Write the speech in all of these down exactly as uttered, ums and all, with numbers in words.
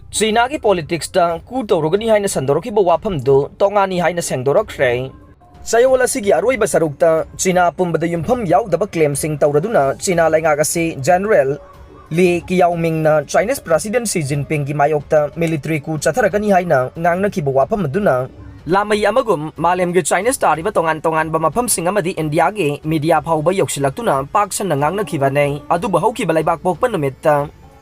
ꯆꯤꯅꯥꯒꯤ ꯄꯣꯂꯤꯇꯤꯛꯁꯇ ꯀꯨ ꯇꯧꯔꯨꯒꯅꯤ ꯍꯥꯏꯅ ꯁꯟꯗꯣꯔꯛꯈꯤꯕ ꯋꯥꯐꯝꯗꯨ ꯇꯣꯉꯥꯅꯤ ꯍꯥꯏꯅ ꯁꯦꯡꯗꯣꯔꯛꯈ꯭ꯔꯦ꯫ ꯆꯌꯣꯜ ꯑꯁꯤꯒꯤ ꯑꯔꯣꯏꯕ ꯁꯔꯨꯛꯇ ꯆꯤꯅꯥ ꯄꯨꯝꯕꯗ ꯌꯨꯝꯐꯝ ꯌꯥꯎꯗꯕ ꯀ꯭ꯂꯦꯝꯁꯤꯡ ꯇꯧꯔꯗꯨꯅ ꯆꯤꯅꯥ ꯂꯩꯉꯥꯛ ꯑꯁꯤ ꯖꯦꯅꯔꯦꯜ ꯂꯤ ꯀꯤꯌꯥꯎꯃꯤꯡꯅ ꯆꯥꯏꯅꯤꯁ ꯄ꯭ꯔꯁꯤꯗꯦꯟ ꯁꯤ ꯖꯤꯟꯄꯤꯡꯒꯤ ꯃꯥꯌꯣꯛꯇ ꯃꯤꯂꯤꯇꯔꯤ ꯀꯨ ꯆꯠꯊꯔꯛꯀꯅꯤ ꯍꯥꯏꯅ ꯉꯥꯡꯅꯈꯤꯕ ꯋꯥꯐꯝ ꯑꯗꯨꯅ ꯂꯥꯃꯩ ꯑꯃꯒꯨꯝ ꯃꯥꯂꯦꯝꯒꯤ ꯆꯥꯏꯅꯤꯁ ꯇꯥꯔꯤꯕ ꯇꯣꯉꯥꯟ ꯇꯣꯉꯥꯟꯕ ꯃꯐꯝꯁꯤꯡ ꯑꯃꯗꯤ ꯏꯟꯗꯤꯌꯥꯒꯤ ꯃꯤꯗꯤꯌꯥ ꯐꯥꯎꯕ ꯌꯧꯁꯤꯜꯂꯛꯇꯨꯅ ꯄꯥꯛ ꯁꯟꯅ ꯉꯥꯡꯅꯈꯤꯕꯅꯤ꯫ ꯑꯗꯨꯕꯨ ꯍꯧꯈꯤꯕ ꯂꯩꯕꯥꯛ ꯄꯣꯛꯄ ꯅꯨꯃꯤꯠꯇ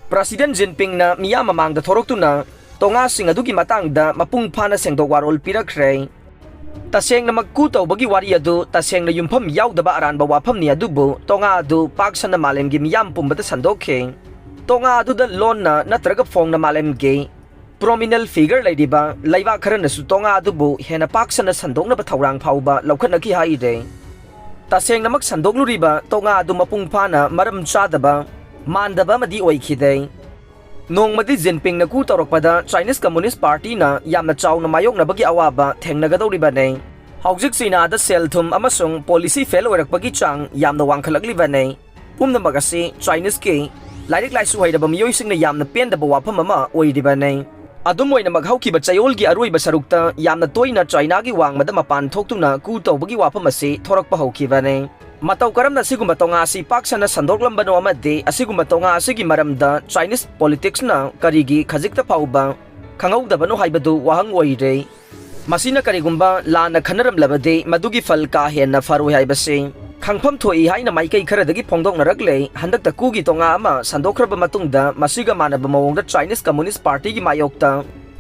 ꯄ꯭ꯔꯁꯤꯗꯦꯟ ꯖꯤꯟꯄꯤꯡꯅ ꯃꯤꯌꯥꯝ ꯃꯃꯥꯡꯗ ꯊꯣꯔꯛꯇꯨꯅ ꯇꯣꯉꯥꯁꯤꯡ ꯑꯗꯨꯒꯤ ꯃꯇꯥꯡꯗ ꯃꯄꯨꯡ ꯐꯥꯅ ꯁꯦꯡꯗꯣꯛ ꯋꯥꯔꯣꯜ ꯄꯤꯔꯛꯈ꯭ꯔꯦ꯫ ꯇꯁꯦꯡꯅꯃꯛ ꯀꯨ ꯇꯧꯕꯒꯤ ꯋꯥꯔꯤ ꯑꯗꯨ ꯇꯁꯦꯡꯅ ꯌꯨꯝꯐꯝ ꯌꯥꯎꯗꯕ ꯑꯔꯥꯟꯕ ꯋꯥꯐꯝꯅꯤ, ꯑꯗꯨꯕꯨ ꯇꯣꯉꯥ ꯑꯗꯨ ꯄꯥꯛ ꯁꯟꯅ ꯃꯥꯂꯦꯝꯒꯤ ꯃꯤꯌꯥꯝ ꯄꯨꯝꯕꯗ ꯁꯟꯗꯣꯛꯈꯤ꯫ ꯇꯣꯉꯥ ꯑꯗꯨꯗ ꯂꯣꯟꯅ ꯅꯠꯇ꯭ꯔꯒ ꯐꯣꯡꯅ ꯃꯥꯂꯦꯝꯒꯤ ꯄ꯭ꯔꯣꯃꯤꯅꯦꯜ ꯐꯤꯒꯔ ꯂꯩꯔꯤꯕ ꯂꯩꯕꯥꯛ ꯈꯔꯅꯁꯨ ꯇꯣꯉꯥ ꯑꯗꯨꯕꯨ ꯍꯦꯟꯅ ꯄꯥꯛ ꯁꯟꯅ ꯁꯟꯗꯣꯛꯅꯕ ꯊꯧꯔꯥꯡ ꯐꯥꯎꯕ ꯂꯧꯈꯠꯅꯈꯤ ꯍꯥꯏꯔꯦ꯫ ꯇꯁꯦꯡꯅꯃꯛ ꯁꯟꯗꯣꯛꯂꯨꯔꯤꯕ ꯇꯣꯉꯥ ꯑꯗꯨ ꯃꯄꯨꯡ ꯐꯥꯅ ꯃꯔꯝ ꯆꯥꯗꯕ, ꯃꯥꯟꯗꯕ ꯑꯃꯗꯤ ꯑꯣꯏꯈꯤꯗꯦ꯫ ꯅꯣꯡꯃꯗꯤ ꯖꯤꯟꯄꯤꯡꯅ ꯀꯨ ꯇꯧꯔꯛꯄꯗ ꯆꯥꯏꯅꯤꯁ ꯀꯝꯃꯨꯅꯤꯁ ꯄꯥꯔꯇꯤꯅ ꯌꯥꯝꯅ ꯆꯥꯎꯅ ꯃꯥꯌꯣꯛꯅꯕꯒꯤ ꯑꯋꯥꯕ ꯊꯦꯡꯅꯒꯗꯧꯔꯤꯕꯅꯤ꯫ ꯍꯧꯖꯤꯛ ꯆꯤꯅꯥꯗ ꯁꯦꯜ ꯊꯨꯝ ꯑꯃꯁꯨꯡ ꯄꯣꯂꯤꯁꯤ ꯐꯦꯜ ꯑꯣꯏꯔꯛꯄꯒꯤ ꯆꯥꯡ ꯌꯥꯝꯅ ꯋꯥꯡꯈꯠꯂꯛꯂꯤꯕꯅꯤ꯫ ꯄꯨꯝꯅꯃꯛ ꯑꯁꯤ ꯆꯥꯏꯅꯤꯁꯀꯤ ꯂꯥꯏꯔꯤꯛ ꯂꯥꯏꯁꯨ ꯍꯩꯔꯕ ꯃꯤꯑꯣꯏꯁꯤꯡꯅ ꯌꯥꯝꯅ ꯄꯦꯟꯗꯕ ꯋꯥꯐꯝ ꯑꯃ ꯑꯣꯏꯔꯤꯕꯅꯤ꯫ ꯑꯗꯨꯝ ꯑꯣꯏꯅꯃꯛ, ꯍꯧꯈꯤꯕ ꯆꯌꯣꯜꯒꯤ ꯑꯔꯣꯏꯕ ꯁꯔꯨꯛꯇ ꯌꯥꯝꯅ ꯇꯣꯏꯅ ꯆꯥꯏꯅꯥꯒꯤ ꯋꯥꯡꯃꯗ ꯃꯄꯥꯟ ꯊꯣꯛꯇꯨꯅ ꯀꯨ ꯇꯧꯕꯒꯤ ꯋꯥꯐꯝ ꯑꯁꯤ ꯊꯣꯔꯛꯄ ꯍꯧꯈꯤꯕꯅꯤ꯫ ꯃꯇꯧ ꯀꯔꯝꯅ ꯑꯁꯤꯒꯨꯝꯕ ꯇꯣꯉꯥ ꯑꯁꯤ ꯄꯥꯛ ꯁꯟꯅ ꯁꯟꯗꯣꯛꯂꯝꯕꯅꯣ ꯑꯃꯗꯤ ꯑꯁꯤꯒꯨꯝꯕ ꯇꯣꯉꯥ ꯑꯁꯤꯒꯤ ꯃꯔꯝꯗ ꯆꯥꯏꯅꯤꯁ ꯄꯣꯂꯤꯇꯤꯛꯁꯅ ꯀꯔꯤꯒꯤ ꯈꯖꯤꯛꯇ ꯐꯥꯎꯕ ꯈꯪꯍꯧꯗꯕꯅꯣ ꯍꯥꯏꯕꯗꯨ ꯋꯥꯍꯪ ꯑꯣꯏꯔꯦ꯫ ꯃꯁꯤꯅ ꯀꯔꯤꯒꯨꯝꯕ ꯂꯥꯟꯅ ꯈꯟꯅꯔꯝꯂꯕꯗꯤ ꯃꯗꯨꯒꯤ ꯐꯜ ꯀꯥ ꯍꯦꯟꯅ ꯐꯔꯣꯏ ꯍꯥꯏꯕꯁꯤ ꯈꯪꯐꯝ ꯊꯣꯛꯏ ꯍꯥꯏꯅ ꯃꯥꯏꯀꯩ ꯈꯔꯗꯒꯤ ꯐꯣꯡꯗꯣꯛꯅꯔꯛꯂꯦ꯫ ꯍꯟꯗꯛꯇ ꯀꯨꯒꯤ ꯇꯣꯉꯥ ꯑꯃ ꯁꯟꯗꯣꯛꯈ꯭ꯔꯕ ꯃꯇꯨꯡꯗ ꯃꯁꯤꯒ ꯃꯥꯟꯅꯕ ꯃꯑꯣꯡꯗ ꯆꯥꯏꯅꯤꯁ ꯀꯝꯃꯨꯅꯤꯁ ꯄꯥꯔꯇꯤꯒꯤ ꯃꯥꯌꯣꯛꯇ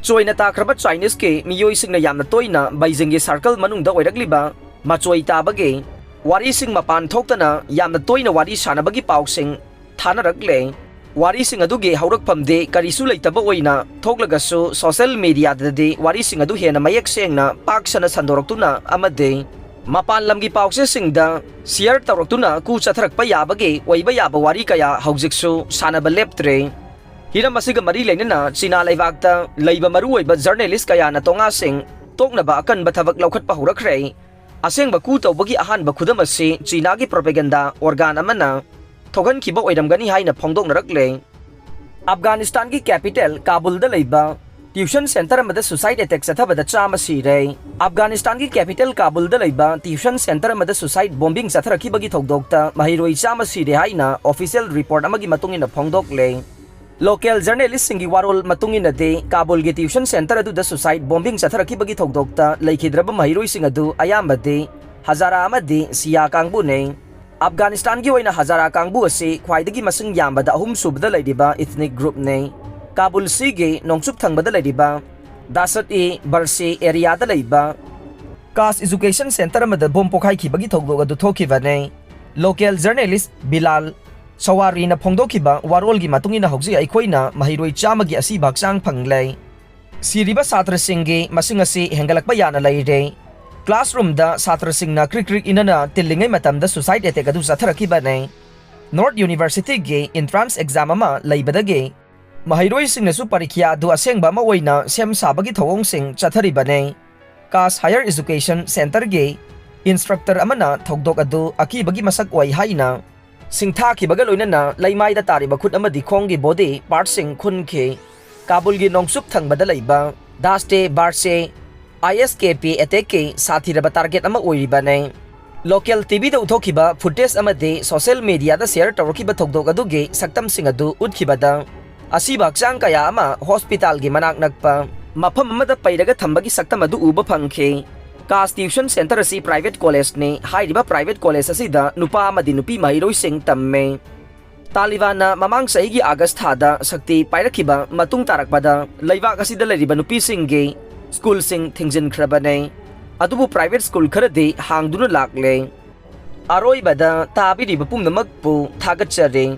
ꯆꯣꯏꯅ ꯇꯥꯈ꯭ꯔꯕ ꯆꯥꯏꯅꯤꯁꯀꯤ ꯃꯤꯑꯣꯏꯁꯤꯡꯅ ꯌꯥꯝꯅ ꯇꯣꯏꯅ ꯕꯩꯖꯤꯡꯒꯤ ꯁꯥꯔꯀꯜ ꯃꯅꯨꯡꯗ ꯑꯣꯏꯔꯛꯂꯤꯕ ꯃꯆꯣꯏ ꯇꯥꯕꯒꯤ ꯋꯥꯔꯤꯁꯤꯡ ꯃꯄꯥꯟ ꯊꯣꯛꯇꯅ ꯌꯥꯝꯅ ꯇꯣꯏꯅ ꯋꯥꯔꯤ ꯁꯥꯅꯕꯒꯤ ꯄꯥꯎꯁꯤꯡ ꯊꯥꯅꯔꯛꯂꯦ꯫ ꯋꯥꯔꯤꯁꯤꯡ ꯑꯗꯨꯒꯤ ꯍꯧꯔꯛꯐꯝꯗꯤ ꯀꯔꯤꯁꯨ ꯂꯩꯇꯕ ꯑꯣꯏꯅ ꯊꯣꯛꯂꯒꯁꯨ, ꯁꯣꯁꯦꯜ ꯃꯤꯗꯤꯌꯥꯗꯗꯤ ꯋꯥꯔꯤꯁꯤꯡ ꯑꯗꯨ ꯍꯦꯟꯅ ꯃꯌꯦꯛ ꯁꯦꯡꯅ ꯄꯥꯛ ꯁꯟꯅ ꯁꯟꯗꯣꯔꯛꯇꯨꯅ ꯑꯃꯗꯤ ꯃꯄꯥꯟ ꯂꯝꯒꯤ ꯄꯥꯎꯆꯦꯁꯤꯡꯗ ꯁꯤꯌꯔ ꯇꯧꯔꯛꯇꯨꯅ ꯀꯨ ꯆꯠꯊꯔꯛꯄ ꯌꯥꯕꯒꯤ ꯑꯣꯏꯕ ꯌꯥꯕ ꯋꯥꯔꯤ ꯀꯌꯥ ꯍꯧꯖꯤꯛꯁꯨ ꯁꯥꯟꯅꯕ ꯂꯦꯞꯇ꯭ꯔꯦ꯫ ꯍꯤꯔꯝ ꯑꯁꯤꯒ ꯃꯔꯤ ꯂꯩꯅꯅ ꯆꯤꯅꯥ ꯂꯩꯕꯥꯛꯇ ꯂꯩꯕ ꯃꯔꯨꯑꯣꯏꯕ ꯖꯔꯅꯦꯂꯤꯁ ꯀꯌꯥꯅ ꯇꯣꯉꯥꯁꯤꯡ ꯇꯣꯛꯅꯕ ꯑꯀꯟꯕ ꯊꯕꯛ ꯂꯧꯈꯠꯄ ꯍꯧꯔꯛꯈ꯭ꯔꯦ꯫ ꯑꯁꯦꯡꯕ ꯀꯨ ꯇꯧꯕꯒꯤ ꯑꯍꯥꯟꯕ ꯈꯨꯗꯝ ꯑꯁꯤ ꯆꯤꯅꯥꯒꯤ ꯄ꯭ꯔꯣꯄꯦꯒꯦꯟꯗꯥ ꯑꯣꯔꯒꯥꯟ ꯑꯃꯅ ꯊꯣꯛꯍꯟꯈꯤꯕ ꯑꯣꯏꯔꯝꯒꯅꯤ ꯍꯥꯏꯅ ꯐꯣꯡꯗꯣꯛꯅꯔꯛꯂꯦ꯫ ꯑꯐꯒꯥꯅꯤꯁꯇꯥꯟꯒꯤ capital ꯀꯥꯕꯨꯜꯗ ꯂꯩꯕ tuition centre ꯑꯃꯗ suicide attack ꯆꯠꯊꯕꯗ ꯆꯥꯝꯃ ꯁꯤꯔꯦ꯫ ꯑꯐꯒꯥꯅꯤꯁꯇꯥꯟꯒꯤ capital ꯀꯥꯕꯨꯜꯗ ꯂꯩꯕ tuition centre ꯑꯃꯗ suicide bombing ꯆꯠꯊꯔꯛꯈꯤꯕꯒꯤ ꯊꯧꯗꯣꯛꯇ ꯃꯍꯩꯔꯣꯏ ꯆꯥꯝꯃ ꯁꯤꯔꯦ ꯍꯥꯏꯅ official report ꯑꯃꯒꯤ ꯃꯇꯨꯡ ꯏꯟꯅ ꯐꯣꯡꯗꯣꯛꯂꯦ꯫ Local journalistꯁꯤꯡꯒꯤ ꯋꯥꯔꯣꯜ ꯃꯇꯨꯡ ꯏꯟꯅꯗꯤ, ꯀꯥꯕꯨꯜꯒꯤ tuition centre ꯑꯗꯨꯗ suicide bombing ꯆꯠꯊꯔꯛꯈꯤꯕꯒꯤ ꯊꯧꯗꯣꯛꯇ ꯂꯩꯈꯤꯗ꯭ꯔꯕ ꯃꯍꯩꯔꯣꯏꯁꯤꯡ ꯑꯗꯨ ꯑꯌꯥꯝꯕꯗꯤ ꯍꯖꯥꯔꯥ ꯑꯃꯗꯤ ꯁꯤꯌꯥ ꯀꯥꯡꯕꯨꯅꯤ꯫ ꯑꯐꯒꯥꯅꯤꯁꯇꯥꯟꯒꯤ ꯑꯣꯏꯅ ꯍꯖꯥꯔꯥ ꯀꯥꯡꯕꯨ ꯑꯁꯤ ꯈ꯭ꯋꯥꯏꯗꯒꯤ ꯃꯁꯤꯡ ꯌꯥꯝꯕꯗ ꯑꯍꯨꯝꯁꯨꯕꯗ ꯂꯩꯔꯤꯕ ethnic groupꯅꯤ꯫ ꯀꯥꯕꯨꯜ ꯁꯤꯒꯤ ꯅꯣꯡꯆꯨꯞ ꯊꯪꯕꯗ ꯂꯩꯔꯤꯕ ꯗꯥꯁꯠ-ꯏ ꯕꯔꯁꯦ areaꯗ ꯂꯩꯕ Khas Education Centre ꯑꯃꯗ bomb ꯄꯣꯈꯥꯏꯈꯤꯕꯒꯤ ꯊꯧꯗꯣꯛ ꯑꯗꯨ ꯊꯣꯛꯈꯤꯕꯅꯤ꯫ Local journalist ꯕꯤꯂꯥꯜ ꯁꯋꯥꯔꯤꯅ ꯐꯣꯡꯗꯣꯛꯈꯤꯕ ꯋꯥꯔꯣꯜꯒꯤ ꯃꯇꯨꯡ ꯏꯟꯅ ꯍꯧꯖꯤꯛ ꯑꯩꯈꯣꯏꯅ ꯃꯍꯩꯔꯣꯏ ꯆꯥꯝꯃꯒꯤ ꯑꯁꯤꯕ ꯍꯛꯆꯥꯡ ꯐꯪꯂꯦ꯫ ꯁꯤꯔꯤꯕ ꯁꯥꯇ꯭ꯔꯁꯤꯡꯒꯤ ꯃꯁꯤꯡ ꯑꯁꯤ ꯍꯦꯟꯒꯠꯂꯛꯄ ꯌꯥꯅ ꯂꯩꯔꯦ꯫ Classroomꯗ ꯁꯥꯇ꯭ꯔꯁꯤꯡꯅ ꯀ꯭ꯔꯤꯛ ꯀ꯭ꯔꯤꯛ ꯏꯟꯅꯅ ꯇꯤꯜꯂꯤꯉꯩ ꯃꯇꯝꯗ suicide attack ꯑꯗꯨ ꯆꯠꯊꯔꯛꯈꯤꯕꯅꯤ꯫ North Universityꯒꯤ entrance exam ꯑꯃ ꯂꯩꯕꯗꯒꯤ ꯃꯍꯩꯔꯣꯏꯁꯤꯡꯅꯁꯨ ꯄꯔꯤꯈ꯭ꯌꯥ ꯑꯗꯨ ꯑꯁꯦꯡꯕ ꯑꯃ ꯑꯣꯏꯅ ꯁꯦꯝ ꯁꯥꯕꯒꯤ ꯊꯧꯑꯣꯡꯁꯤꯡ ꯆꯠꯊꯔꯤꯕꯅꯤ꯫ Khas Higher Education Centreꯒꯤ instructor ꯑꯃꯅ ꯊꯧꯗꯣꯛ ꯑꯗꯨ ꯑꯀꯤꯕꯒꯤ ꯃꯁꯛ ꯑꯣꯏ ꯍꯥꯏꯅ ꯁꯤꯡꯊꯥꯈꯤꯕꯒ ꯂꯣꯏꯅꯅ ꯂꯩꯃꯥꯏꯗ ꯇꯥꯔꯤꯕ ꯈꯨꯠ ꯑꯃꯗꯤ ꯈꯣꯡꯒꯤ body partꯁꯤꯡ ꯈꯨꯟꯈꯤ꯫ ꯀꯥꯕꯨꯜꯒꯤ ꯅꯣꯡꯆꯨꯞ ꯊꯪꯕꯗ ꯂꯩꯕ ꯗꯥꯁꯇꯦ ꯕꯥꯔꯁꯦ ISKP attackꯀꯤ ꯁꯥꯊꯤꯔꯕ target ꯑꯃ ꯑꯣꯏꯔꯤꯕꯅꯤ꯫ Local TVꯗ ꯎꯠꯊꯣꯛꯈꯤꯕ footage ꯑꯃꯗꯤ social mediaꯗ share ꯇꯧꯔꯛꯈꯤꯕ ꯊꯧꯗꯣꯛ ꯑꯗꯨꯒꯤ ꯁꯛꯇꯝꯁꯤꯡ ꯑꯗꯨ ꯎꯠꯈꯤꯕꯗ ꯑꯁꯤꯕ ꯍꯛꯆꯥꯡ ꯀꯌꯥ ꯑꯃ hospitalꯒꯤ ꯃꯅꯥꯛ ꯅꯛꯄ ꯃꯐꯝ ꯑꯃꯗ ꯄꯩꯔꯒ ꯊꯝꯕꯒꯤ ꯁꯛꯇꯝ ꯑꯗꯨ ꯎꯕ ꯐꯪꯈꯤ꯫ Khas Tuition Centre ꯑꯁꯤ private collegeꯅꯤ꯫ ꯍꯥꯏꯔꯤꯕ private college ꯑꯁꯤꯗ ꯅꯨꯄꯥ ꯑꯃꯗꯤ ꯅꯨꯄꯤ ꯃꯍꯩꯔꯣꯏꯁꯤꯡ ꯇꯝꯃꯤ꯫ ꯇꯥꯂꯤꯕꯥꯟꯅ ꯃꯃꯥꯡ ꯆꯍꯤꯒꯤ ꯑꯥꯒꯁ ꯊꯥꯗ ꯁꯛꯇꯤ ꯄꯥꯏꯔꯛꯈꯤꯕ ꯃꯇꯨꯡ ꯇꯥꯔꯛꯄꯗ ꯂꯩꯕꯥꯛ ꯑꯁꯤꯗ ꯂꯩꯔꯤꯕ ꯅꯨꯄꯤꯁꯤꯡꯒꯤ schoolꯁꯤꯡ ꯊꯤꯡꯖꯤꯟꯈ꯭ꯔꯕꯅꯤ꯫ ꯑꯗꯨꯕꯨ private school ꯈꯔꯗꯤ ꯍꯥꯡꯗꯨꯅ ꯂꯥꯛꯂꯦ꯫ ꯑꯔꯣꯏꯕꯗ ꯇꯥꯕꯤꯔꯤꯕ ꯄꯨꯝꯅꯃꯛꯄꯨ ꯊꯥꯒꯠꯆꯔꯤ꯫